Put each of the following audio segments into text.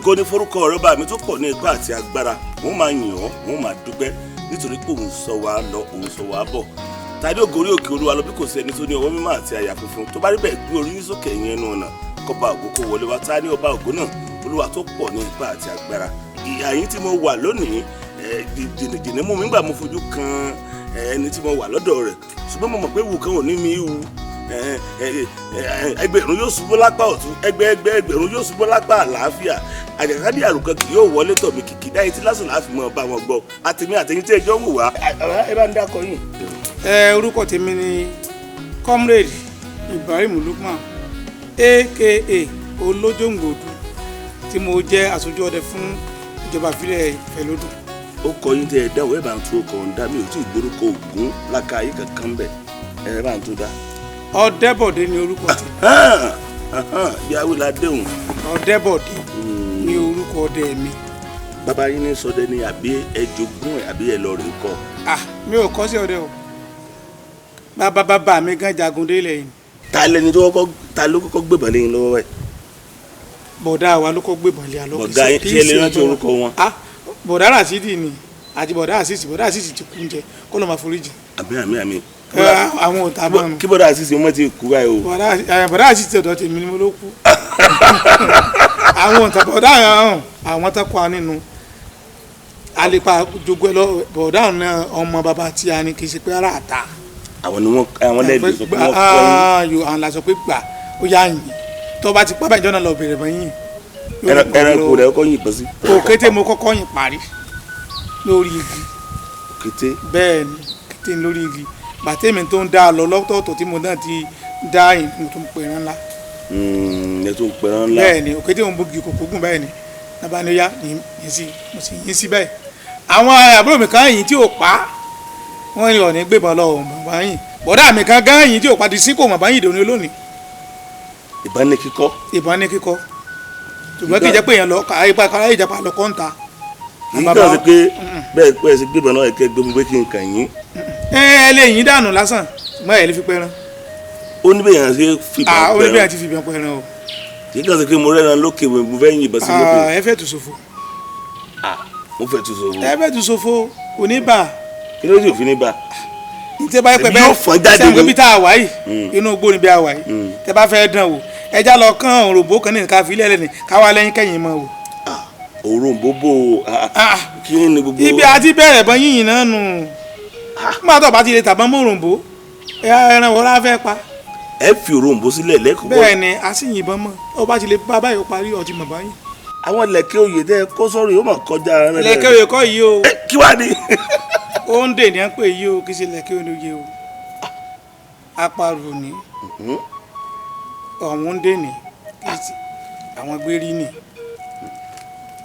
Ògo ní forúkọ rẹ, bá mi tó pọ̀ ní ipá àti agbára. Wọ́n máa yìn ọ́, wọ́n máa dúpẹ́ nítorí pé òun sọ wá lọ, òun sọ wá bọ̀. Tàbí ògórí òkè Olúwa lọ bí kò sí ẹni tó ní ọwọ́ mímọ́ àti àyà funfun? Tó bá rí bẹ́ẹ̀, gbé orí yín sókè, ẹ̀yin ẹnu ọ̀nà, kọba ògo kó wọlé wá. Ta ní ọba ògo náà? Olúwa tó pọ̀ ní ipá àti agbára. Ìhà yín tí mo wà lónìí, jìnnìjìnnì mú mi nígbà mo fojú kan ẹni tí mo wà lọ́dọ̀ rẹ̀, ṣùgbọ́n mo mọ̀ pé ewu kan ò ní mi wu. Ẹgbẹ̀rún yóò ṣubú lápá ọ̀tún, ẹgbẹ̀rún yóò ṣubú lápá àlàáfíà, àjàkálẹ̀ àrùn kan kì yóò wọlé tọ̀ mí. Kìkì dáyé tí lásán láàfin mọ́ bá wọn gbọ́. Àtẹ̀mí àtẹ̀yìn tí ẹjọ́ ń wò wá, ẹ bá ń dákọ yín. Ẹ, orúkọ tèmi ni Comrade Ibrahim Lukman, aka Olójòǹgbòdù, tí mo jẹ́ aṣojú ọdẹ fún ìjọba ìbílẹ̀ Ìfẹ́lódùn. Ó kọ yín tẹ ẹ dáwọ, ẹ bá ń tún ọkọ̀ ń dá. Mi ò tí ì gbórúkọ Ògún lákàáyé kankan bẹ̀, ẹ bá ń tún dá. Ọdẹ́bọ̀dé ni orúkọ tèmi. Bí awé la déhùn. Ọdẹ́bọ̀dé ni orúkọ ọdẹ mi. Bàbá yín ní sọdẹ ni, àbí ẹ jogún ẹ, àbí ẹ lọ rè kọ? Ah, mi ò kọ́ sí ọdẹ o. Bàbá bàbá mi gan jagun délẹ̀ yìí. Ta lẹni tó kọ́kọ́, ta ló kọ́kọ́ gbébọn lé yín lọ́wọ́ ẹ̀? Bọ̀dá wa ló kọ́ gbébọn lé alọ́. Bọ̀dá yín, ṣé ẹ lè rántí orúkọ wọn? Ah, bọ̀dá Rasidi ni àti bọ̀dá Àṣìṣì. Bọ̀dá Àṣìṣì ti kú jẹ, kó ló máa foríjì. Àmín, àmín, àmín. Àwọn ò tá mọ́ nù. Kí bọ́dà àṣìṣe wọn ti kú báyìí o. Bọ̀dá Àṣìṣì ọ̀dọ̀ tèmi ni mo ló kú. Àwọn ò tá bọ̀dá àwọn tó kọ́ wa nínú àlepa jogún ẹ lọ. Bọ̀dá náà, ọmọ bàbá tí a ní, kì í ṣe pé ara àta. Àwọn ni wọn, àwọn lẹ́ẹ̀lì sọ pé wọ́n kọ́ yín. Yo, àwọn la sọ pé gbà ó yá yìn, tó bá ti pábà ìjọ náà lọ bèrè bọ́ yìn. Ẹranko rẹ̀ kọ́ yìnbọn sí? Òkété mo kọ́kọ́ yìn parí lórí igi. Òkété? Bẹ́ẹ̀ ni, kété lórí igi. Bàtẹ́mi tó ń dá a lọ lọ́tọ̀ọ̀tọ̀ tí mo náà ti dá ìlú tó ń pèrán ńlá. Ẹ tó ń pẹran ńlá. Bẹ́ẹ̀ ni, òkété òun bógi kòkó gùn bẹ́ẹ̀ ni nàbà ni ó yá yìn sí, mo sì yìn sí bẹ́ẹ̀. Àwọn àbúrò mi kan yìn tí ò pa, wọ́n ní ọ̀ní gbébọn lọ òun bàbá yìn. Bọ̀dá mi kan gán yìn tí ò pa di sí kò mọ̀ bá yìn dòní olónìí. Ìbọn ní kíkọ́. Ìbọn ní kíkọ́, ṣùgbọ́n kì í jẹ́ pé èèyàn lọ àyípa kára ìjàpá lọ kọ́ńtà. Kì í kàn sí pé bẹ́ẹ̀ pẹ́ sí gbébọn náà kẹ́ gbé kí n kàn yín. Ẹ ẹ lè yìn dànù lásán, ṣùgbọ́n ẹ lè fi pẹran. Ó ní bẹ́ẹ̀ yẹn ṣe fìbọn Ó ní pẹran. bẹ́ẹ̀ ti fi ìbọn pẹran o. Kì í kàn sí pé mo rẹ́ran lókè, mo fẹ́ yìnbọn sí lókè. Ẹ fẹ́ tù ṣòfò. Mo fẹ́ tún sọ. Ẹ fẹ́ tù ṣòfò, kò ní bà. Kí ló dé òfin ní bá? Ní tí ẹ bá yẹ pé Èmi yóò fọ́n jáde sẹ́wọ̀n ni. Pé bí tá a wà yìí, inú igbó ni bí a wà yìí. Tẹ bá fẹ́ dán wò, ẹ já lọ kán òròbó kan ní nǹkan àfilẹ̀ lẹ́ni káwá lẹ́yìn kẹ́yìn mọ́ wò. Òrombó bò ó? Kí ni gbogbo. Ibi àti bẹ̀rẹ̀ bọ́n yìnyín náà nù. Nígbà tó bá ti lè tàbọn mọ́ òròǹbó, ẹran wo la fẹ́ pa? Ẹ fi òrombó sílẹ̀ lẹ́kọ̀ọ́. Bẹ́ẹ̀ ni, a sì yìnbọn mọ́. Ó bá ti lè bá báyìí, ó parí, ọtí mọ̀ báyìí. Àwọn lẹ̀kẹ́ oyè tẹ́ ẹ kó sọ́rọ̀ yóò mọ̀ kọjá. Lẹ̀kẹ́ oyè kọ́ yìí o. Kí wàá ní? Ó ń dè ní à ń pè yìí o, kì í ṣe lẹ̀kẹ́ oyè o. Aparò ní ọ̀hún ń dè ní, kì í ṣe àwọn gbérí ní,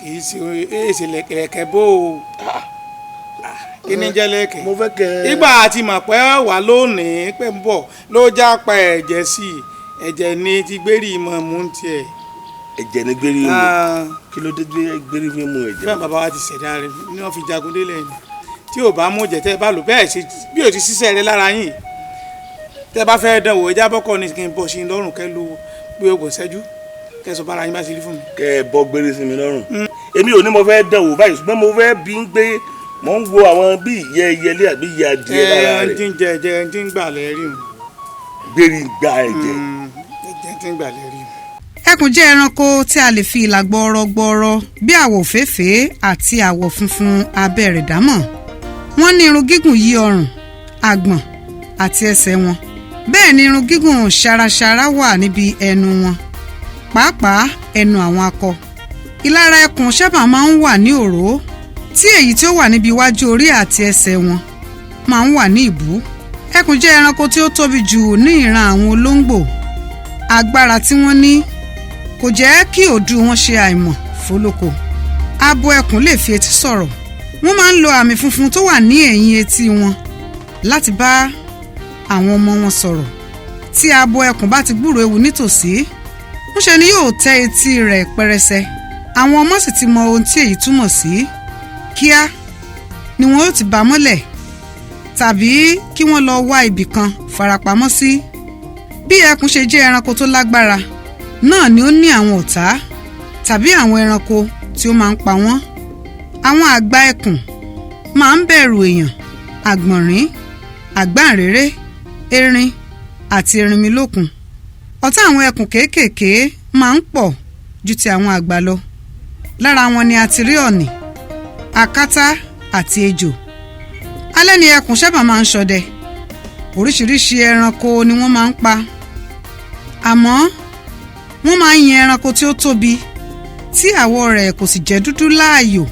kì í ṣe èsì lẹ̀kẹ́ bó o. Kí ni jẹ́ lẹ̀kẹ́? Mo fẹ́ kẹ́. Ìgbà àti mọ̀ pé wà lónìí pé ń bọ̀ ló já pa ẹ̀jẹ̀ sí i. Ẹ̀jẹ̀ ni ti gbérí mọ̀ mú tiẹ̀. Ẹ̀jẹ̀ ní gbérí mu? Kí ló dé gbé gbérí fi mu ẹ̀jẹ̀? Fẹ́ẹ̀ bàbá wa ti ṣẹ̀dá rẹ̀ ni wọ́n fi jagun délẹ̀ ni. Tí ò bá mú jẹ̀, tẹ́ ẹ bá lò bẹ́ẹ̀ ṣe bí ò ti ṣiṣẹ́ rẹ lára yín, tẹ́ ẹ bá fẹ́ dán wò, ẹjá bọ́kọ̀ ní kí n bọ̀ sí i lọ́rùn, kẹ́ ló gbé ogun ṣẹ́jú, kẹ́ sọ bára yín bá ṣe rí fún mi. Kẹ́ ẹ bọ́ gbérí sí mi lọ́rùn. Èmi ò ní mo fẹ́ dán wò báyìí, ṣùgbọ́n mo fẹ́ bí ń gbé mo ń wo àwọn bí ìyẹ́ ẹyẹlé àbí ìyẹ́ adìẹ lára Ẹ rẹ̀. ti ń jẹ ẹ̀jẹ̀ ti ń gbà lẹ́rìí o. Gbérí gba ẹ̀jẹ̀? Ẹ̀jẹ̀ ti ń gbà lẹ́rìí o. Ẹkùn jẹ́ ẹranko tí a lè fi ìlà gbọọrọ-gbọọrọ bí àwọ̀ òféèfé àti àwọ̀ funfun abẹ́ rẹ̀ dámọ̀. Wọ́n ní irun gígùn yí ọrùn, àgbọ̀n àti ẹsẹ̀ wọn. Bẹ́ẹ̀ ni irun gígùn ṣaraṣara wà níbi ẹnu wọn, pàápàá ẹnu àwọn akọ. Ìlara ẹkùn sábà máa ń wà ní òró, tí èyí tí ó wà níbi iwájú orí àti ẹsẹ̀ wọn máa ń wà ní ìbú. Ẹkùn jẹ́ ẹranko tí ó tóbi jù ní ìran àwọn olóńgbò. Agbára tí wọ́n ní kò jẹ́ kí òdú wọn ṣe àìmọ̀ fólóko. Abo ẹkùn lè fi etí sọ̀rọ̀. Wọ́n máa ń lo àmì funfun tó wà ní ẹ̀yìn etí wọn láti bá àwọn ọmọ wọn sọ̀rọ̀. Tí abo ẹkùn bá ti gbúròó ewu nítòsí, ńṣe ni yóò tẹ etí rẹ̀ pẹrẹsẹ. Àwọn ọmọ sì ti mọ ohun tí èyí túmọ̀ sí. Kíá ni wọn yóò ti bá mọ́lẹ̀ tàbí kí wọ́n lọ wá ibì kan farapamọ́ sí. Bí ẹkùn ṣe jẹ́ ẹranko tó lágbára náà ni ó ní àwọn ọ̀tá. tàbí àwọn ẹranko tí ó máa ń pa wọ́n. Àwọn àgbà ẹkùn máa ń bẹ̀rù èèyàn, àgbọ̀nrín, àgbáǹréré, erin àti erinmilókun. Ọ̀tá àwọn ẹkùn kéékèèké máa ń pọ̀ ju ti àwọn àgbà lọ. Lára wọn ni a ti rí ọ̀nì, akátá àti ejò. Alẹ́ ni ẹkùn sábà máa ń ṣọdẹ. Oríṣiríṣi ẹranko ni wọ́n máa ń pa, àmọ́ wọ́n máa ń yan ẹranko tí ó tóbi tí àwọ̀ rẹ̀ kò sì jẹ́ dúdú láàyò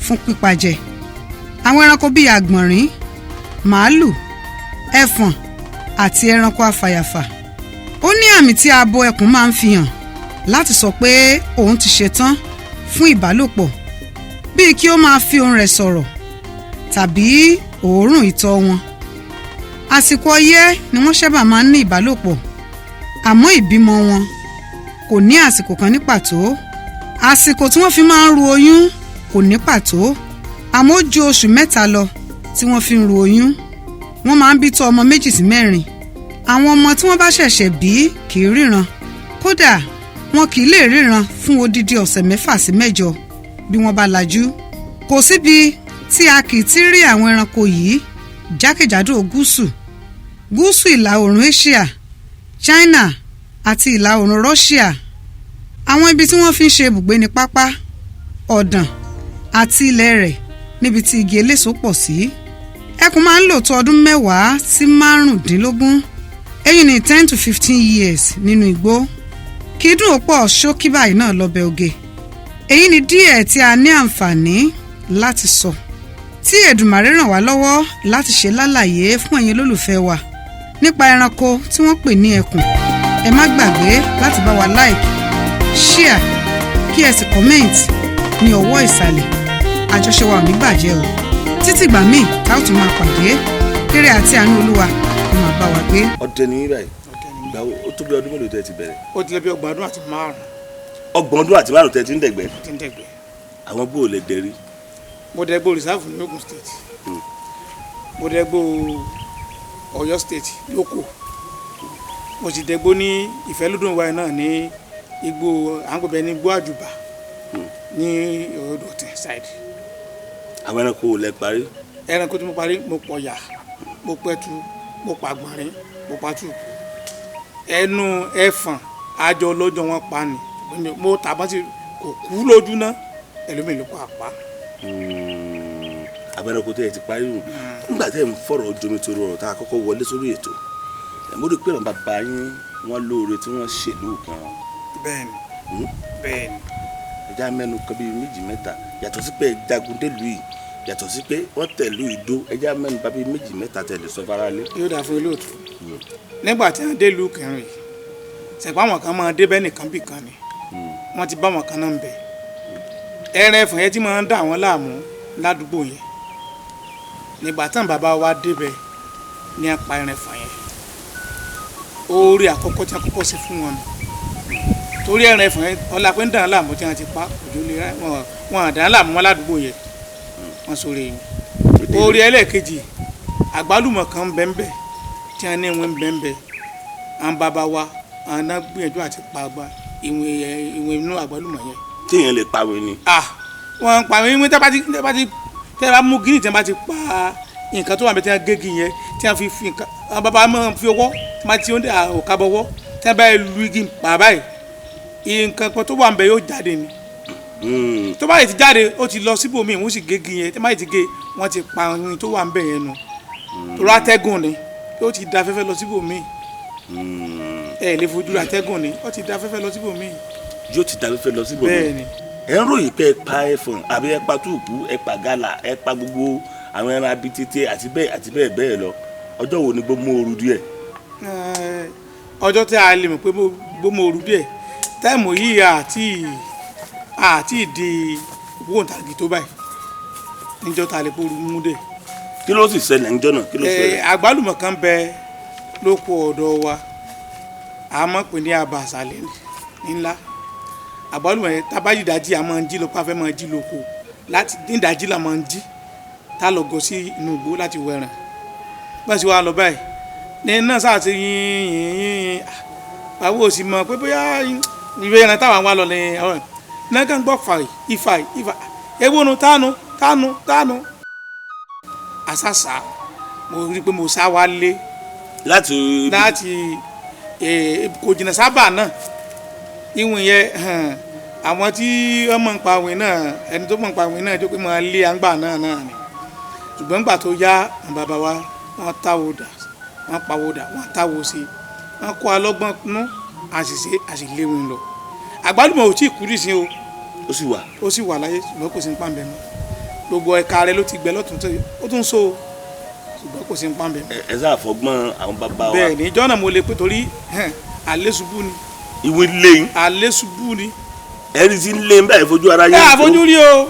fún pípajẹ. Àwọn ẹranko bíi àgbọ̀nrín, màálù, ẹfọ̀n àti ẹranko afàyàfà. Ó ní àmì tí abo ẹkùn máa ń fi hàn láti sọ pé òun ti ṣetán fún ìbálòpọ̀, bíi kí ó máa fi ohùn rẹ̀ sọ̀rọ̀ tàbí òórùn ìtọ̀ wọn. Àsìkò ọyẹ́ ni wọ́n sábà máa ń ní ìbálòpọ̀, àmọ́ ìbímọ wọn kò ní àsìkò kan ní pàtó. Àsìkò tí wọ́n fi máa ń ru oyún kò ní pàtó, àmọ́ ó ju oṣù 3 lọ tí wọ́n fi ń ru oyún. Wọ́n máa ń bí tó ọmọ 2 sí 4. Àwọn ọmọ tí wọ́n bá ṣẹ̀ṣẹ̀ bí kì í ríran, kódà wọn kì í lè ríran fún odidi ọ̀sẹ̀ 6 sí 8 bí wọ́n bá lajú. Kò síbi tí a kì í ti rí àwọn ẹranko yìí jákèjádò gúúsù, gúúsù ìlà oòrùn Asia, China àti ìlà oòrùn Russia. Àwọn ibi tí wọ́n fi ń ṣe ibùgbé ní pápá, ọ̀dàn àti ilẹ̀ rẹ̀ níbi tí igi eléso pọ̀ sí. Ẹkùn máa ń lò tó ọdún 10 sí 15, èyí ní 10 to 15 years nínú igbó. Kì í dùn ó pọ̀ ṣókí báyìí náà lọ́bẹ̀ oge. Èyí ni díẹ̀ tí a ní àǹfààní láti sọ, tí Èdùmàrè ràn wá lọ́wọ́ láti ṣe lálàyé fún ẹ̀yin olólùfẹ́ wa nípa ẹranko tí wọ́n pè ní ẹkùn. Ẹ má gbàgbé láti bá wa like, share, kí ẹ sì comment ní ọwọ́ ìsàlẹ̀. Àjọṣe wa ò ní bàjẹ́ o. Títí ìgbà míì tá ó tún máa pàdé, kéré àti àánú Olúwa kó máa bá wa gbé. Ọdẹ ni yín báyìí. Ìgbà wo ó tó bí ọdún mélòó tẹ́ ti bẹ̀rẹ̀? Ó ti lé bí 35 ọdún. 30 ọdún àti 5 tẹ́ ti ń dẹ̀gbẹ́? Ti ń dẹ̀gbẹ́. Àwọn bó o lè dẹ̀rí? Mo dẹ̀gbò reserve ní Ogun State, mo dẹ̀gbò Ọ̀yọ́ State lóko, mo sì dẹ̀gbò ní Ìfẹ́lódùn wa náà ní igbó àǹkọ̀bẹ ní igbó àjùbà ní Ọ̀dọ̀tẹ̀ side. Àwọn ẹranko ò lẹ parí? Ẹranko tí mo parí, mo pọ̀yà, mo pẹ̀tù, mo pàgbọ̀nrín, mo pàtùkù, ẹnu ẹfọ̀n àjọ lọ́jọ́ wọn pa ni mo tàbá sí kò kú lójú ná, ẹlòmíì ló kọ́ àpá. Àwọn ẹranko tẹ́ ẹ ti parí nù. Nígbà tẹ́ ẹ ń fọ̀rọ̀ jomi torí ọ̀rọ̀ tá a kọ́kọ́ wọlé sórí ètò, mo rí i pé àwọn bàbá yín wọ́n lóore tí wọ́n ṣèlú kan. Bẹ́ẹ̀ni, bẹ́ẹ̀ni. Ẹja mẹ́nu kan bíi 2 mẹ́ta, yàtọ̀ sí pé jagun délùú yìí, yàtọ̀ sí pé wọ́n tẹ̀lú ìdó, ẹja mẹ́nu bá bíi 2 mẹ́ta tẹ̀lé sọ fara lé. Yóò dáa fún olóòtú. Nígbà tí wọ́n dé ìlú Kẹrin yìí, sẹ̀pá àwọn kan máa dé bẹ́ẹ̀ nìkan bì kan ni wọ́n ti bá wọn kan náà ń bẹ̀. Ẹran ẹ̀fọ̀n yẹn ti máa ń dà wọ́n láàmú ládùúgbò yẹn. Nígbà tán bàbá wa débẹ̀ ní apá ẹran ẹ̀fọ̀n yẹn, oore àkọ́kọ́ tí wọ́n kọ́kọ́ ṣe fún wọn nù. Torí ẹran ẹ̀fọ̀n yẹn ọlá pé ń dàn án láàmú tí wọ́n ti pa òjò lè rà wọn à dàn án láàmú wọn ládùúgbò yẹn, wọ́n sọ̀rọ̀ èyí. Oore ẹlẹ́ẹ̀kejì, àgbálùmọ̀ kan bẹ́ńbẹ́ tí wọ́n ní ìwọ̀n bẹ́ńbẹ́, àwọn bàbá wa àwọn náà gbìyànjú àti pa àgbà ìwọ̀n inú àgbálùmọ̀ yẹn. Téèyàn lè pa wẹ̀ ni. Wọ́n pa ìwọ̀n tẹ́ bá ti tẹ́ bá mú gíní, tẹ́ bá ti pa nǹkan tó wà bẹ́ẹ̀ tí wọ́n gégi yẹn, tí wọ́n fi nǹkan, àwọn bàbá máa fi ọwọ́ tí wọ́n ti ń òkà bọ̀wọ́, tí wọ́n bá lu igi pa báyìí, nǹkan kan tó wà ń bẹ yóò jáde ni. Tó bá yìí ti jáde, ó ti lọ síbòmíì, wọ́n sì gégi yẹn, tí wọ́n bá yìí ti gé, wọ́n ti pa ohun tó wà ń bẹ yẹn nù. Torí atẹ́gùn ni yóò ti da afẹ́fẹ́ lọ síbòmíì. Ẹ lè fojú atẹ́gùn ni ó ti da afẹ́fẹ́ lọ síbòmíì. Yóò ti da afẹ́fẹ́ lọ síbòmíì. Bẹ́ẹ̀ni. Ẹ ń ròyìn pé ẹ pa ẹfọ̀n àbí ẹ pa túùpù, ẹ pa gálà, ẹ pa gbogbo àwọn ẹran abitete àti bẹ́ẹ̀ àti bẹ́ẹ̀ bẹ́ẹ̀ lọ. Ọjọ́ wo ni gbó mú ooru díẹ̀? Ọjọ́ tí a lè mọ̀ pé gbó mú ooru díẹ̀, táìmù yìí àti di ògbóǹtarìgì tó báyìí níjọ́ tá a lè pòrú mú dẹ̀. Kí ló sì ṣẹlẹ̀ níjọ́ náà? Kí ló ṣẹlẹ̀? Àgbálùmọ̀ kan bẹ lóko ọ̀dọ̀ wa, a máa pè ní abà àṣàlẹ̀ ńlá. Àgbálùmọ̀ yẹn tá a bá yí ìdájí, a máa ń jí lọ, pa fẹ́ máa jí lóko láti ní ìdájí la máa ń jí tá a lọ gọ sí inú igbó láti wẹ̀ràn. Bá a ṣe wá lọ báyìí ní náà sáà ti yín yín yín, àwọn ò sì mọ̀ pé bóyá ìwé ẹran táwọn wá lọ ní Náà gbọ́ fàì ìfàì ìfà ewónu tánu tánu tánu. Àṣàṣà mo rí i pé mo sá wa lé láti láti kò jìnnà sábà náà ìwọ̀n yẹn àwọn tí wọ́n mọ̀ ń pa àwìn náà, ẹni tó mọ̀ ń pa àwìn náà jókòó máa lé àǹgbà náà náà ni. Ṣùgbọ́n nígbà tó yá, àwọn bàbá wa wọ́n táwo dà, wọ́n pawó dà, wọ́n táwo sí i, wọ́n kó alọ́gbọ́n nú àṣìṣe àṣìléwìn lọ. Àgbálùmọ̀ ò tí ì kú dì sí o. Ó sì wà. Ó sì wà láyé, ṣùgbọ́n kò sí ní pàǹbẹ̀ mọ́. Gbogbo ẹ̀ka rẹ̀ ló ti gbẹ lọ́tún tó ó tún so, ṣùgbọ́n kò sí ní pàǹbẹ̀ mọ́. Ẹ sáà fọgbọ́n àwọn bàbá wa. Bẹ́ẹ̀ ni, ìjọ náà mo lè pè torí àlésùbú ni. Ìwé lẹ́yìn. Àlésùbú ni. Ẹni tí ń lé ń báyìí fojú ara yín. Ẹ àfojú rí o,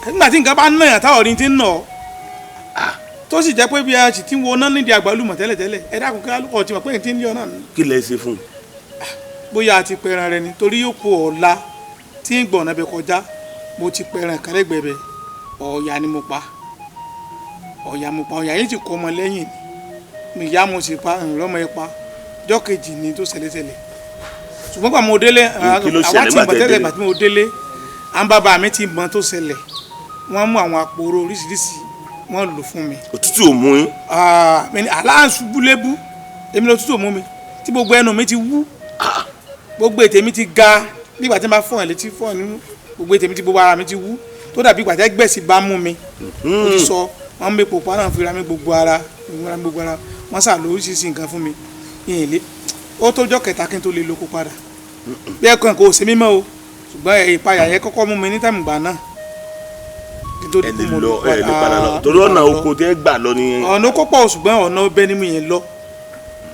nígbà tí nǹkan bá ń nàyàn táwọn ọ̀rìn ti ń nà ọ́, tó sì jẹ́ pé bí a sì ti ń wo náà nídìí àgbálùmọ̀ tẹ́lẹ̀tẹ́lẹ̀, ẹ dákun, kí alùpùpù ti mọ̀ pé n ti ń lé ọ náà. Kí lẹ ṣe fún un? Bóyá a ti pẹran rẹ ni, torí yóò kó ọ̀la tí ń gbọ̀nà bẹ kọjá. Mo ti pẹran kẹlẹ́gbẹ̀ẹ́ bẹ, ọ̀ọ̀yà ni mo pa, ọ̀ọ̀yà mo pa, ọ̀ọ̀yà yìí ti kọ́ ọmọ lẹ́yìn mi, ìyá mo sì pa ìrọ̀mọ ẹ pa jọ́ kejì ni tó ṣẹlẹ̀ṣẹlẹ̀. Ṣùgbọ́n gbà mo délé, Kí ló àwa ṣẹlẹ̀ ti nígbà mọ̀ tẹ́ tẹ́lẹ̀ délé? Gbà tí mo délé, àwọn bàbá mi ti mọ̀ tó ṣẹlẹ̀, wọ́n mú àwọn àpòrò oríṣiríṣi, wọ́n lò fún mi. Òtútù ò mú yín? Ah, mi ní aláǹṣubú lébú, èmi lọ tútù mú mi tí gbogbo ẹnu mi ti wú, gbogbo ètè mi ti ga nígbà tí n bá fọ́ ẹ̀ létí, fọ́ ẹ̀ nínú, gbogbo ètè mi ti, gbogbo ara mi ti wú tó dàbí ìgbà tí ẹgbẹ̀sì bá mú mi. Ó ti sọ wọ́n ń mépo pa náà fi ra mi gbogbo ara, ra mi gbogbo ara, wọ́n sà lóríṣiríṣi nǹkan fún mi. Ìyìn lé ó tójọ́ kẹta kí n tó lè lóko padà. Bí ẹ̀kọ́ nǹkan ò ṣe mímọ́ o, ṣùgbọ́n ìpayà yẹn kọ́kọ́ mú mi ní tàmùgbà náà kí n tó Ẹ di lè pé mo lọ, ẹ lè padà lọ Ah, torí ọ̀nà lọ. oko tẹ́ gbà lọ ni. Ọ̀nà oko pọ̀, ṣùgbọ́n ọ̀nà ọbẹ̀ ni mo yẹn lọ.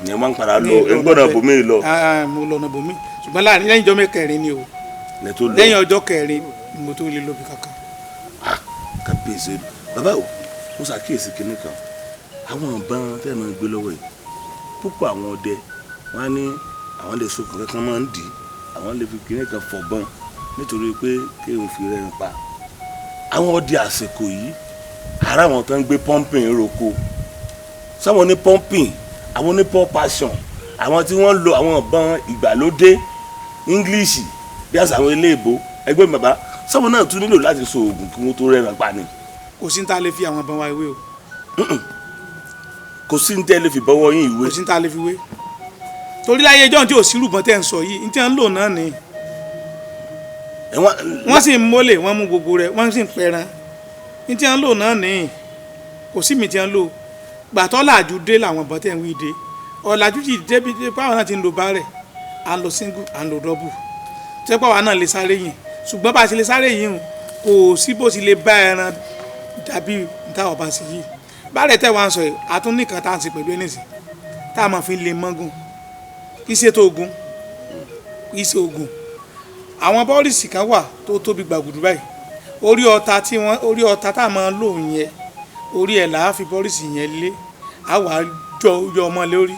Ẹ máa ń padà lọ. Ní Ẹ gbọ́dọ̀ ọ̀nà bòmí lọ. Ah, mo lọ ọ̀nà bòmí, ṣùgbọ́n láàrin lẹ́yìn ọjọ́ kẹrin ni o. Lẹ tó lọ. Lẹ́yìn ọjọ́ kẹrin ni mo tó lè lọ bí kankan. Ah, kábíyèsí bàbá o, mo ṣàkíyèsí kinní kan. Àwọn ìbọn tẹ́ ẹ máa ń gbé lọ́wọ́ yìí, púpọ̀ àwọn ọdẹ wọn á ní àwọn lè sokùn kankan máa ń dì í, àwọn lè fi kinní kan fọ̀bọ́n nítorí pé kéwọn fi rẹ́rìn pa. Àwọn ọdẹ àsìkò yìí, ara àwọn tó ń gbé pumping roko sáwọn ní pumping, àwọn ní pump action, àwọn tí wọ́n lo àwọn ìbọn ìgbàlódé English bí àṣà àwọn eléèbó ẹgbẹ́ mi, bàbá, sáwọn náà tún nílò láti so oògùn kí wọ́n tó rẹ́rìn pa ni? Kò sí ní ta lè fi àwọn ìbọn wa ìwé o. Kò sí ní tẹ́lẹ̀ fi bọ́wọ́ yín ìwé? Kò sí ní ta lè fi wé, torí láyé ẹjọ́ tí ò sí rúbọn tẹ́ ń sọ yìí ní tí wọ́n ń lò náà ni. Wọ́n sì ń mólè, wọ́n mú gbogbo rẹ̀, wọ́n sì ń pẹran ní tí wọ́n ń lò náà ni. Kò sí mi tí wọ́n ń lò. Gbàtọ́ làjú dé làwọn ìbọn tẹ́ ń wí dé. Ọ̀làjú ti dé bí báwọn náà ti ń lo bárẹ̀, à ń lo single, à ń lo double, tó yẹ pé àwa náà lè sáré yìí. Ṣùgbọ́n bá a ṣe lè sáré yìí hùn, kò sí bó ti lè bá ẹran dàbí níta ọba sí yìí. Bárẹ̀ tẹ́ wá ń sọ yìí, àtún nìkan tá à ń ṣe pẹ̀lú ẹnìsìn tá a máa fi lè mọ́gùn, kì í ṣe tó ogun, kì í ṣe ogun. Àwọn bọ́ọ̀lìsì kan wà tó tóbi gbàgùdù báyìí. Orí ọta tí wọ́n, orí ọta tá a máa lò yẹn, orí ẹ̀ là á fi bọ́ọ̀lìsì yẹn lé, á wà á jọ yọ ọmọ lórí.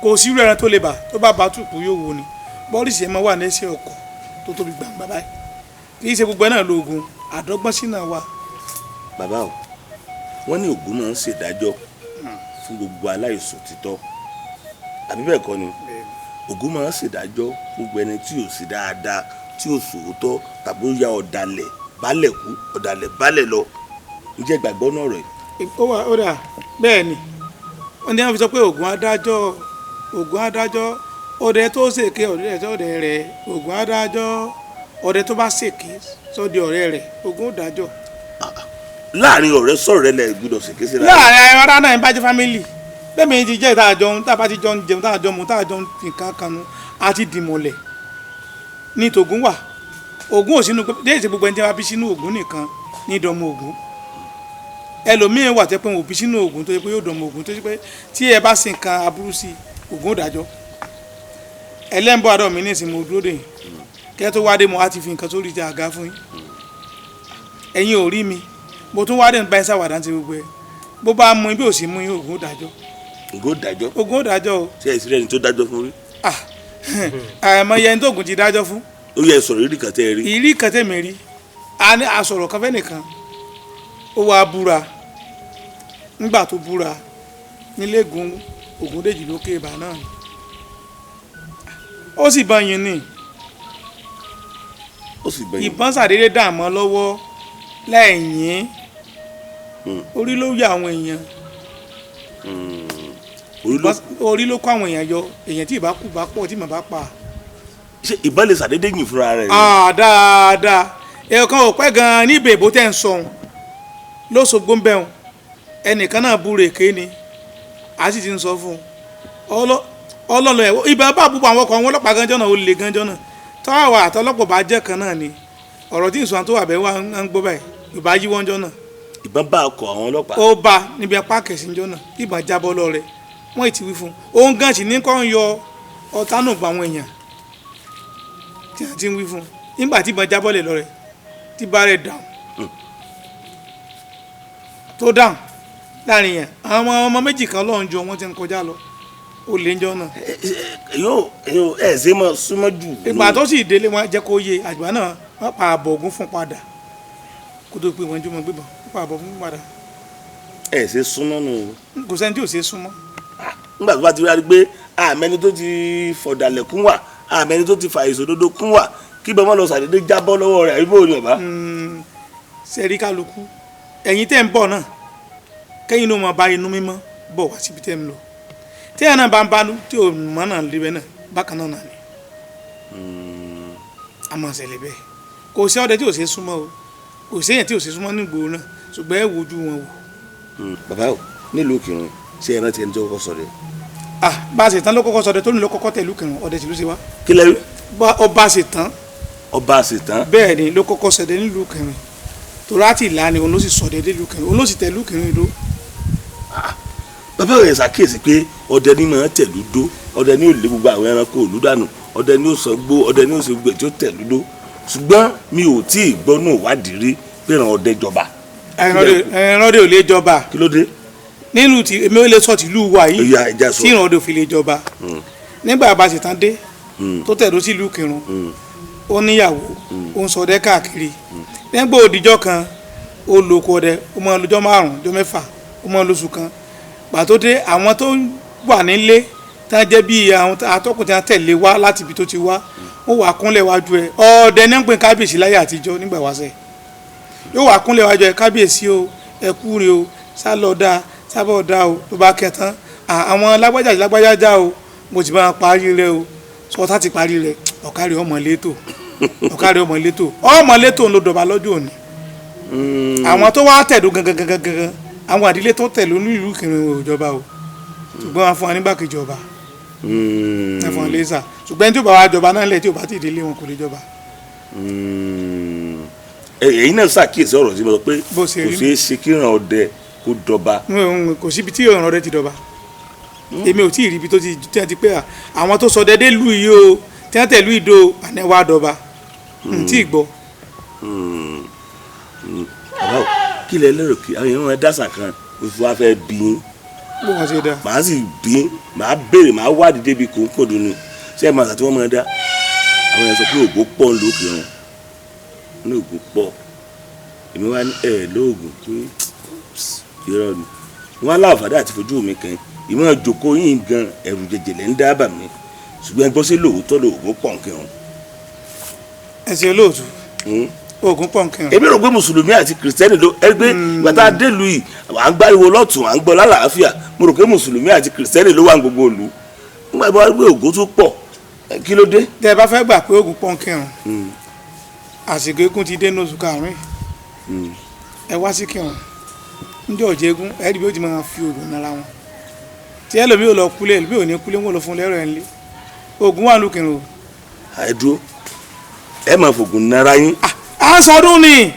Kò sí irú ẹran tó lè bà, tó bá bá tùkú yóò wò ni. Bọ́ọ̀lìsì yẹn máa wà ní ẹsẹ̀ ọkọ̀ tó tóbi gbàngbà báyìí. Kì í ṣe gbogbo ẹ̀ náà lóògùn, àdọ́gbọ́n sí náà wà. Bàbá o, wọ́n ní Ògún máa ń ṣèdájọ́ fún gbogbo aláìsàn títọ́, àbí bẹ́ẹ̀ kọ́ ni? Ògún máa ń ṣèdájọ́ gbogbo ẹni tí ò sí dáadáa, tí ò sòótọ́, tàbí ó ya ọ̀dàlẹ̀ balẹ̀ kú, ọ̀dàlẹ̀ balẹ̀ lọ. Ǹjẹ́ gbàgbọ́ náà rẹ̀? Ó wà, ó dà bẹ́ẹ̀ ni. Wọ́n ní wọ́n fi sọ pé Ògún adájọ́, Ògún adájọ́, ọdẹ tó ṣèké ọdẹ sọdẹ rẹ̀, Ògún adájọ́, ọdẹ tó bá ṣèké sọdẹ ọ̀rẹ́ rẹ̀, Ògún ó dájọ́. Láàrin ọ̀rẹ́ sọ̀rọ̀ rẹ lẹ̀ gbọ́dọ̀ ṣèké síra. Láàrin ara náà ń bá jẹ́ family bẹ́ẹ̀ mi ti jẹ́ tá a jọ ń, tá a bá ti jọ ń jẹun, tá a jọ mu, tá a jọ ń fi nǹkan kanu, a ti dìmọ̀lẹ̀ ní tògún wà. Ògún ò sínú déyìí tí gbogbo ẹni tí wọ́n bá bí sínú Ògún nìkan ní ìdánmọ̀ Ògún. Ẹlòmíín wà tẹ́ pé wọn ò bí sínú Ògún tó yẹ pé yóò dánmọ̀ Ògún, tó yẹ pé tí ẹ bá sin nǹkan aburú sí, Ògún ò dájọ́. Ẹlẹ́nbọ̀ àdó mi ní ìsìn, mo dúró dè yín kẹ́ tó wá dé, mo á ti fi nǹkan sórí ti àga fún yín. Ẹ̀yin ò rí mi, mo tún wá dé nípa ẹ̀sà wàdà ti gbogbo ẹ̀. Bó bá mú yín bí ò sí mú yín, Ògún ò dájọ́. Ògún ó dájọ́. Ògún ò dájọ́ o. Ṣé ẹ sì rẹ́ni tó dájọ́ fún rí? Ah, àìmọye ẹni tó Ògún ti dájọ́ fún. Ó yẹ sọ̀rọ̀ ìrírí kan tẹ́ ẹ rí. Ìrí kan tẹ̀mí rí, a ní asọ̀rọ̀ kan fẹ́ nìkan, ó wá búra. Nígbà tó búra nílé Ògún, Ògúndèjì lókè ìbà náà ni ó sì bá yín ní. Ó sì gbẹ̀yìn. Ìbọn ṣàdédé dààmú lọ́wọ́ lẹ́yìn. Orí ló yọ àwọn èèyàn. Orí ló Orí ló kó àwọn èèyàn yọ, èèyàn tí ìbá kú bá pọ̀ tí màá bá pa. Ṣé ìbọn lè ṣàdédé yìn fúnra rẹ̀ ni? Ah, dáadáa. Ẹ̀ẹ̀kan ò pẹ́ gan-an ní ìbèbò tẹ́ ń sọ̀hún lọ́sọ̀gbó ń bẹ̀hùn, ẹnìkan náà búre èké ni a sì ti ń sọ fún un ọlọ́lọ́ ẹ̀ ibà bá búbu àwọn ọkọ̀ àwọn ọlọ́pàá ganjọ́ náà, ó le ganjọ́ náà tọ́wọ́ àtọlọ́pọ̀ bá jẹ́ kan náà ni ọ̀rọ̀ tí ìsọ̀n tó wà bẹ́ẹ̀ wà ń gbọ́ báyìí, ìbá yí wọ́n jọ́ náà. Ìbọn bá ọkọ̀ àwọn ọlọ́pàá. Ó bá níbi apá kẹsìnjọ́ náà, ìbọn jábọ́ lọ rẹ̀, wọ́n ti wí fún un, òun gan sì ní kọ́ ń yọ ọ̀tá nù bá àwọn èèyàn tí a ti ń wí fún un nígbà tí ìbọn jábọ́ lẹ̀ lọ rẹ̀ tí bá rẹ̀ dáhùn tó dáhùn láàrin yẹn, àwọn ọmọ méjì kan lọ́n jọ wọ́n ti ń kọjá lọ, ó lè ń jọ náà. Yóò yóò ẹ ṣe máa súnmọ́ jù. Ìgbà tó sì délé wọn jẹ́ kó yé àgbà náà, wọ́n pa àbọ̀ ògún fún padà kó tó pé wọ́n jó mọ́ gbébọn, wọ́n pa àbọ̀ ògún padà. Ẹ ṣe súnmọ́ nù. Kò sẹ́ni tí ò ṣe súnmọ́. Nígbà tó bá ti rí pé àmẹ́ni tó ti fọ̀dàlẹ̀ kún wà, àmẹ́ni tó ti fàìsàn òdodo kún wà, kí bẹ́ẹ̀ mọ́ lọ sàdédé jábọ́ lọ́wọ́ rẹ̀, àbí bóun ni ọ̀bá. Sẹ́rí kálukú, ẹ̀yin tẹ́ ń bọ̀ náà, kẹ́yìn ló máa bá inú mímọ́ bọ̀ wá síbi tẹ́ ń lọ, tẹ́yà náà bá ń banú tí ò mọ́ náà lébẹ̀ náà bákan náà náà ni a máa ṣẹlẹ̀ bẹ́ẹ̀. Kò sí ọdẹ tí ò ṣe é súnmọ́ o, kò sí èèyàn tí ò ṣe é súnmọ́ ní ìgboro náà, ṣùgbọ́n ẹ wojú wọn wò. Bàbá o, nílùú Ìkìrun, ṣé ẹ rántí ẹni tó kọ́kọ́ sọdẹ? Ah, bá a ṣe tán ló kọ́kọ́ sọdẹ, tó ní ló kọ́kọ́ tẹ̀lú Ìkìrun, ọdẹ tìlú ṣe wá. Kí lẹ rí? Ọba ṣe tán. Ọba ṣe tán. Bẹ́ẹ̀ ni, ló kọ́kọ́ sọdẹ nílùú Ìkìrun, torí àti ìlà ni òun ló sì sọdẹ nílùú Ìkìrun, òun ló sì tẹ̀lú Ìkìrun ìdó. Bàbá rẹ̀ ṣàkíyèsí pé ọdẹ ní máa tẹ̀lú dó, ọdẹ ní ò lé gbogbo àwọn ẹranko òlú dànù, ọdẹ ní ò sọ gbó, ọdẹ ní ò sọ gbogbo ẹ̀ tí ó tẹ̀lú dó, ṣùgbọ́n mi ò tí ì gbọ́ nù wádìí rí pé ìran ọdẹ jọba. Ẹran ọdẹ ò lè jọba. Kí ló dé? Nínú tí èmi ò lè sọ tìlú wa yìí tí ìran ọdẹ ò fi lè jọba. Nígbà bá ṣe tán dé tó tẹ̀dó sílùú Ìkìrun, ó níyàwó, ó ń ṣọdẹ káàkiri. Nígbà òdìjọ́ kan ó lóko ọdẹ, ó máa lọ́jọ́ márùn-ún, ọjọ́ mẹ́fà, ó máa lóṣù kan. Pàtó dé, àwọn tó wà nílé tá jẹ́ bí àwọn atọ́kùn tí wọ́n tẹ̀lé wá láti ibi tó ti wá, ó wà kúnlẹ̀ wájú ẹ̀. Ọdẹ ní ń pè kábíyèsí láyé àtijọ́ nígbà wáṣẹ̀, yóò wà kúnlẹ̀ wájú ẹ̀, kábíyèsí o, ẹ kú re o, sálọ dáa sábọ̀ dáa o. Tó bá kẹtàn, àwọn lágbájá lágbájá já o, mo ti máa parí rẹ o, sọ tá ti parí rẹ, ọ̀kárí ọmọ létò, ọ̀kárí ọmọ létò, ọmọ létò ń lo dọ̀bà lọ́jọ́ òní. Àwọn tó wá tẹ̀dó gangan gangan gangan, àwọn àdílé tó tẹ̀lé nílùú Ìkìrun òjọba o, ṣùgbọ́n wọn fún wa nígbàkejì ọba, wọn fún wa lẹ́sà, ṣùgbọ́n tí ó bá wa jọba náà lẹ̀, tí ó bá ti délé wọn kò lè jọba. Ẹ̀yin náà ṣàkíyèsí ọ̀rọ̀ tí mo sọ pé kò ṣeé ṣe kí ìran ọdẹ kó dọba. Kò síbi tí ìran ọdẹ ti dọba, èmi ò tí ì rí ibi tó ti tí pé àwọn tó sọ dẹdẹ lù yìí o, tí wọ́n tẹ̀lú ìdó àná wa dọba, n tí ì gbọ́. Bàbá o, kí lẹ lérò kí àwọn èèyàn máa dásà kan oṣù wa fẹ́ bí yín? Bó wọn ṣe dá. Màá sì bí yín, màá béèrè, màá wádìí débi kòńkòdù ni. Ṣé ẹ máa sàtí wọ́n máa dá? Àwọn èèyàn sọ pé ògbó pọ̀ lókè wọn ní ògùn pọ̀, èmi wá ní ẹ lóògùn pé irọ́ ni wọ́n aláǹfààní àti fojú mi kan ìmọ̀ ìjòkó yín gan ẹ̀rù jẹjẹrẹ ń dábàá mi, ṣùgbọ́n ẹgbọ́n sí lóòótọ́ lóògùn pọ̀ nǹkan o. Ẹ ṣe olóòtú, oògùn pọ̀ nǹkan. Èmi rò pé mùsùlùmí àti kìrìsìtẹ́nì ló ẹgbẹ́ ìgbà tá a dé lu yìí, à ń gbáriwo lọ́tún, à ń gbọ́ lálàáfíà, mo rò pé mùsùlùmí àti kìrìsìtẹ́nì ló wà ní gbogbo ìlú, nígbà tó wá gbé ògùn tó pọ̀, kí ló dé? Tẹ ẹ bá fẹ́ gbà pé oògùn pọ̀ nǹkan o, àsìkò eégún ti dé ní oṣù karùn-ún, ẹ wá sí Kírun níjọ́ ọ̀jẹ̀ eégún, ẹ rí bí ó ti máa fi oògùn nara wọn, tí ẹlòmíì ò lọ kúlé, ẹlòmíì ò ní kúlé, wọn lọ fún lẹ́rọ̀ ẹ̀ ńlé, oògùn wà lókè o. Ẹ dúró, ẹ máa fògùn nara yín. À ń sọdún ni.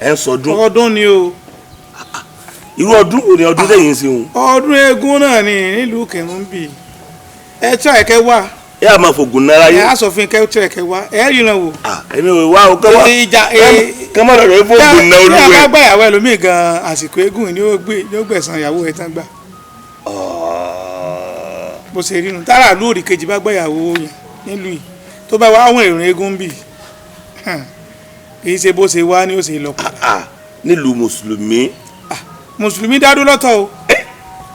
Ẹ ń sọdún. Ọdún ni o. Irú ọdún wo ni ọdún lẹ́yìn sí òun? Ọdún eégún náà ni nílùú Kírun bì, ẹ tí àìkẹ́ wà. Ẹ á máa fògùn nara yín. Ẹ á sọ fún kẹ́ tí àìkẹ́ wà, ẹ ríran wò. Èmi ò wá o, kọ́ wá kọ́ mọ́ lọ́rọ̀ fògùn na olúwẹ̀. Bí a bá gbà ìyàwó ẹlòmíì gan, àsìkò eégún ni ó gbẹ̀san ìyàwó ẹ̀ tán gbà. Bó ṣe rí nu, tára lóòrì kejì bá gbà ìyàwó yẹn nílùú yìí, tó bá wá àwọn èrò eégún bì, kì í ṣe bó ṣe wá ni ó ṣe lọ padà. Nílùú mùsùlùmí. Mùsùlùmí dá dúró lọ́tọ̀ o,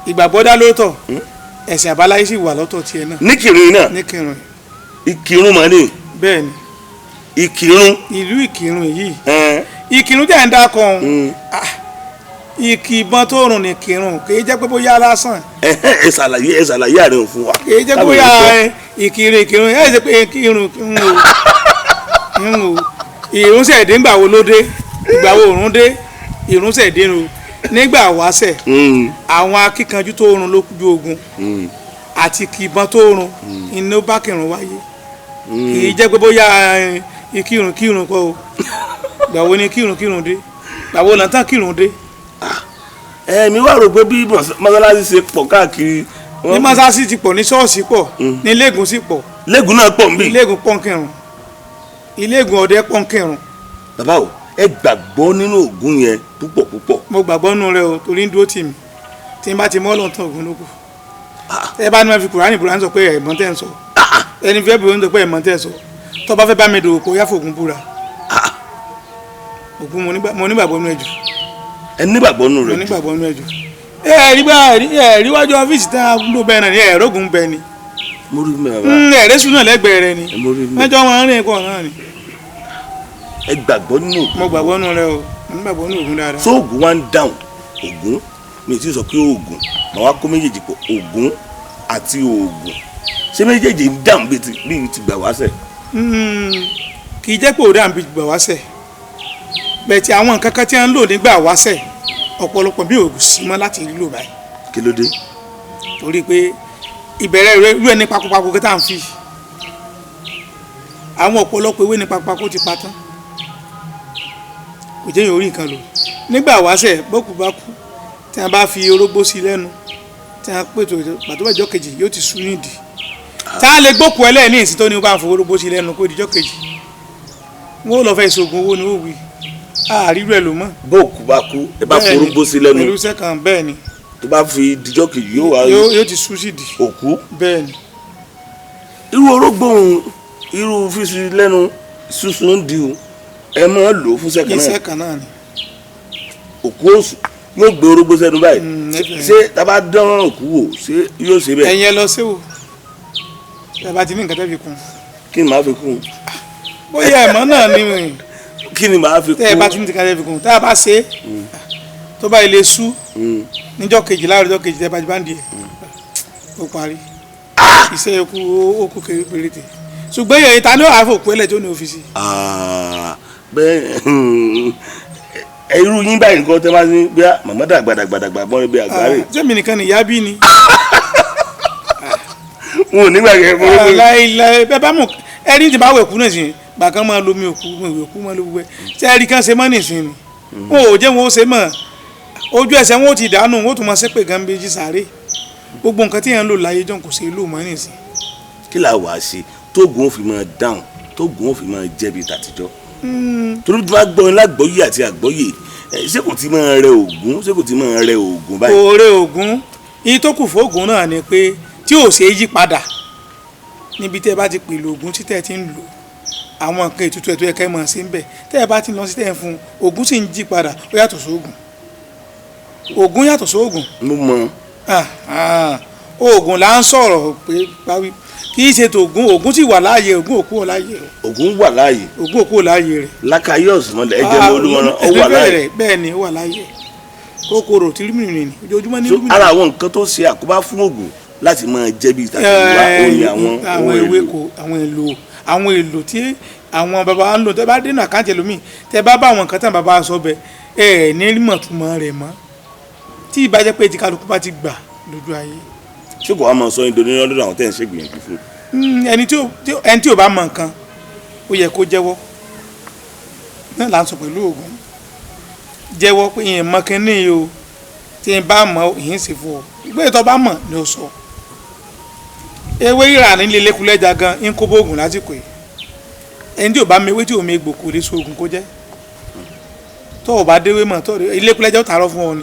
ìgbàgbọ́ dá lọ́tọ̀, ẹ̀sìn àbáláyé sì wà lọ́tọ̀ tiẹ̀ náà. Ní Ìkìrun náà. Ní Ìkìrun. Ìkìrun mọ̀ ni. Bẹ́ẹ̀ ni. Ìkìrun. Ìlú Ìkìrun yìí, Ìkìrun tẹ̀ ń dákọ̀ ọ̀hún, ìkì ìbọn tó rùn ní Ìkìrun, kì í jẹ́ pé bóyá lásán. Ẹ ṣàlàyé, ẹ ṣàlàyé àárín òfin wa. Kì í jẹ́ pé bóyá Ìkìrun, Ìkìrun ẹ ṣe pé Ìkìrun ń wò ń wò ìrún sẹ̀dé. Ńgbà wo ló dé? Ìgbà wo òrùn dé? Ìrún sẹ̀dé nu nígbà wáṣẹ̀. Àwọn akíkanjú tó rùn ló ju ogun àti kì ìbọn tó rùn iná bá kìrun wáyé. Kì í jẹ́ pé bóyá ìkírun kírun kọ́ o. Ìgbà wo ni kírun kírun dé? Ìgbà wo lọ́ntàn kírun dé? Ẹ̀mí wà rò pé bí mọ́sálásí ṣe pọ̀ káàkiri. Ní mọ́sálásí ti pọ̀, ní ṣọ́ọ̀ṣì pọ̀, ní iléègùn sì pọ̀. Lẹ́gùn náà pọ̀ nbí. Iléègùn pọ̀ ń kírun, iléègùn ọdẹ pọ̀ ń kírun. Bàbá o, ẹ gbàgbọ́ nínú Ògún yẹn púpọ̀ púpọ̀. Mo gbàgbọ́ nínú rẹ o, torí ń dúró tì mí. Tí n bá ti mọ́ lọ́ntàn Ògún ló kù. Ẹ bá ní wọn fi Kùránì búra, ń sọ pé ẹ̀mọ́ tẹ́ ń sọ, ẹni fẹ́ búra ń sọ pé ẹ̀mọ́ tẹ́ ń sọ. Tó bá fẹ́ bá mi dòwò kó yá fògùn búra. Ògún, mo nígbàgbọ́ nínú ẹ jù. Ẹ nígbàgbọ́ nínú Mo rẹ̀ jù. nígbàgbọ́ nínú ẹ jù. Ẹ rí bá ẹ rí wájú ọ́fíìsì tá a ló bẹ́ẹ̀ náà ni ẹ̀ẹ́dógún bẹ́ẹ̀ ni. Mo rí mi, bàbá. Ẹ̀ẹ́dẹ́sùn náà lẹ́gbẹ̀ẹ́ rẹ ni. Mo rí mi. Mẹ́jọ wọn rìn kọ́ náà ni. Ẹ gbàgbọ́ nínú Ògún. Mo gbàgbọ́ nínú rẹ o, mo nígbàgbọ́ nínú Ògún dáadáa. So Ògún wá ń dáhùn. Ògún mi ò tí ì sọ pé Ògún màá wá kó méjèèjì pọ̀, Ògún àti Ògùn, ṣé méjèèjì ń dáhùn bíi ti gbà wá sẹ̀? Kì í jẹ́ pé òde àǹbí gbà wáṣẹ̀ bẹ́ẹ̀ tí àwọn nǹkan kan tí wọ́n ń lò nígbà wáṣẹ̀, ọ̀pọ̀lọpọ̀ bí òògùn sí mọ́ láti lò báyìí. Kí ló dé? Torí pé ìbẹ̀rẹ̀ rẹ̀ irú ẹ̀ ní pakopako kí tá à ń fi àwọn ọ̀pọ̀lọpọ̀ ewé ní pakopako ti pa tán, kò jẹ́ yóò rí nǹkan lò nígbà wáṣẹ̀. Bókù bá kú, tí wọ́n bá fi orógbó sí lẹ́nu, tí wọ́n pètò pàtó bá ìjọ́ kejì, yóò ti sú nídìí. Tá a lè gbókù ẹlẹ́ẹ̀ ní ìsìn tó ní bá ń fọ orógbó sí lẹ́nu kó dijọ́ kejì, wọ́n ó lọ fẹ́ ìṣògùn owó ni ó wí àárírú ẹ̀ ló mọ̀. Bóòkù bá kú, ẹ bá Bẹ́ẹ̀ni, forógbó sí lẹ́nu, pẹ̀lú sẹ́kàn, bẹ́ẹ̀ ni. Tó bá fi dijọ́ kejì, yóò wá Yóò ti sú sídìí. Òkú. Bẹ́ẹ̀ ni. Irú orógbó òun, irú fífi lẹ́nu sísun ń di o, ẹ máa lò ó fún sẹ́kàn náà? Iṣẹ́ kan náà ni. Òkú òsù yóò gbé orógbó sẹ́nu báyìí? Ẹ fẹ́. Ṣé tá a bá dán òkú wò, ṣé yóò ṣe bẹ́ẹ̀? Ẹ̀yin ẹ lọ séwò, ẹ bá ti ní nǹkan tẹ́ fi kún. Kí ni màá fi kún? Bóyá ẹ̀mọ́ náà ni. Kí ni màá fi kún? Tẹ́ ẹ bá ti ní nǹkan tẹ́ fi kún, tá a bá ṣe é, tó bá ilé sú níjọ́ kejì, láàárọ̀ ọjọ́ kejì, tẹ́ bá ti bá ń di ẹ̀, ó parí iṣẹ́. Okú ó kú kéré péréte, ṣùgbọ́n èyí ta ni ó àáfò pẹ́lẹ̀ tó ní ọ́fíìsì. Ah, bẹ́ẹ̀ ẹ, irú yín báyìí, nǹkan tẹ́ bá ní bí a màmá dàgbà dàgbà dàgbà mọ́ ibi àgbáre. Sẹ́mi nìkan nìyá bí ni? Wọn ò nígbà kẹ́ fún mi. Láìláì, bẹ́ẹ̀ bá mọ̀ ẹni tí bá wẹ̀ kú náà sí gbàkan máa lomi òkú, ìwé òkú máa lo gbogbo ẹ̀. Ṣé ẹ̀rí kan ṣe mọ́ nìsín ni? Wọn ò jẹ́ wọn ó ṣe mọ́, ojú ẹsẹ̀ wọn ò ti dànù, wọn ò tún máa ṣépè gan méjì sáré. Gbogbo nǹkan tí yẹn ń lò láyé jọ̀ kò ṣe é lò mọ́ nìsín. Kí la wàá ṣe tóògùn ó fi máa dáhùn, tóògùn ó fi máa jẹ́bi tàtijọ́? Torí tí wọ́n gbọ́ yín lágbọ́yé àti àgbọ́yé ẹ, ṣé kò ti máa rẹ Ògún? Ṣé kò ti máa rẹ Ògún báyìí? Oore Ògún yìí tó kù fóògùn náà ni pé tí ò ṣe é yí padà níbi tẹ́ ẹ bá ti pèlò Ògún tí tẹ́ ẹ ti ń lò àwọn nǹkan ètùtù ẹ̀ tó yẹ kẹ́ ẹ mọ̀ sí ń bẹ̀, tẹ́ ẹ bá ti lọ sí tẹ́ ẹ fún un, Ògún sì ń jí padà. Ó yàtọ̀ sóògùn, Ògún yàtọ̀ sóògùn. Mo mọ. Ah, ah, Ògún là ń sọ̀rọ̀ pé báwí kì í ṣe tògún. Ògún sì wà láàyè, Ògún òkú ò láàyè o. Ògún wà láàyè. Ògún òkú ò láàyè rẹ̀. Lákàyè ọ̀sùnmọ́lẹ̀ ẹ̀jẹ̀ mọ́ olúmọ̀ràn, ó wà láàyè. Bẹ́ẹ̀ ni, ó wà láàyè. Kòkòrò tí rúmìnì ni ojoojúmọ́ ní So, rúmìnì. ara àwọn nǹkan tó ṣe àkóbá fún Ògún láti máa jẹ́ bí tàtijọ́ ó ní àwọn àwọn ohun èlò. ewéko, àwọn èlò tí àwọn baba wa ń lò. Tẹ́ bá dénú àkáǹtì ẹlòmíì, tẹ́ bá bá àwọn nǹkan tí baba wa sọ bẹ, ẹ ní mọ̀túmọ̀ rẹ̀ mọ́, tí ìbá jẹ́ pé tí kálukú bá ti gbà lójú ayé. Ṣé kò wá máa sọ indonesia lọ́dọ̀ àwọn tẹ́ ń ṣègbìyànjú fún? Ẹni tí ò bá mọ nǹkan, ó yẹ kó jẹ́wọ́ náà là ń sọ pẹ̀lú Ògún. Jẹ́wọ́ pé ìyẹn mọ kínní yìí o, tí n bá mọ ìyẹn sì fún ọ. Ìgbé ìtọ́ bá mọ̀ ni ó sọ. Ewé rírà nílé lẹ́kúlẹ́jà gan ń kó bóògùn lásìkò yìí. Ẹni tí ò bá mewé, tí ò megbò, kò lè so oògùn kó jẹ́. Tó o bá déwé mọ̀, tó o ilé kúlẹ́jà ó tààrọ̀ fún ọ ni.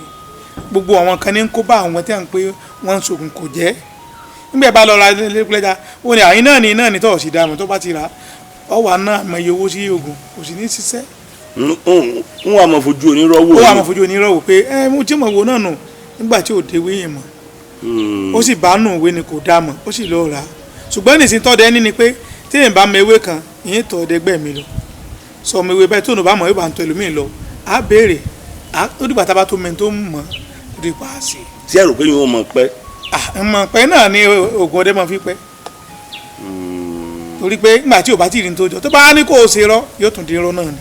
Gbogbo àwọn kan ní ń kó bá àwọn tí à ń pé wọ́n ń sògùn kò jẹ́. Nígbà bá lọ ra ilé kúlẹ́jà, ó ní àyín náà ní náà ní tó o sì dààmú tó bá ti rà ọ wà náà mọ iye owó sí oògùn, kò sì ní ṣiṣẹ́. Ń wà máa fojú onírọ́ wò. Ó wà máa fojú onírọ́ wò pé ẹ mo tí mo wò náà nù nígbà tí ò déwé yẹn mọ̀, ó sì bá nù ìwé ni kò dá mọ̀, ó sì lọ rà á. Ṣùgbọ́n nísìnyí tọ́dẹ ní ni pé tí èèyàn bá mọ ewé kan, ìyẹn tọ́ ọdẹ gbẹ̀ mi lọ. Sọ ọmọ ewé báyìí tó nù bá mọ̀, yóò bá ń tọ́ ẹlòmíì lọ, á béèrè. Ó dìgbà tá a bá tó mẹ́ni tó mọ̀ ó di pa á sí i. Tí ẹ rò pé yóò mọ̀ pẹ́? Mọ̀ pẹ́ náà ni oògùn ọdẹ máa fi pẹ́, torí pé nígbà tí ò bá tí ì rí ní tó jọ, tó bá ní kó o ṣe rọ, yóò tún di irọ́ náà ni.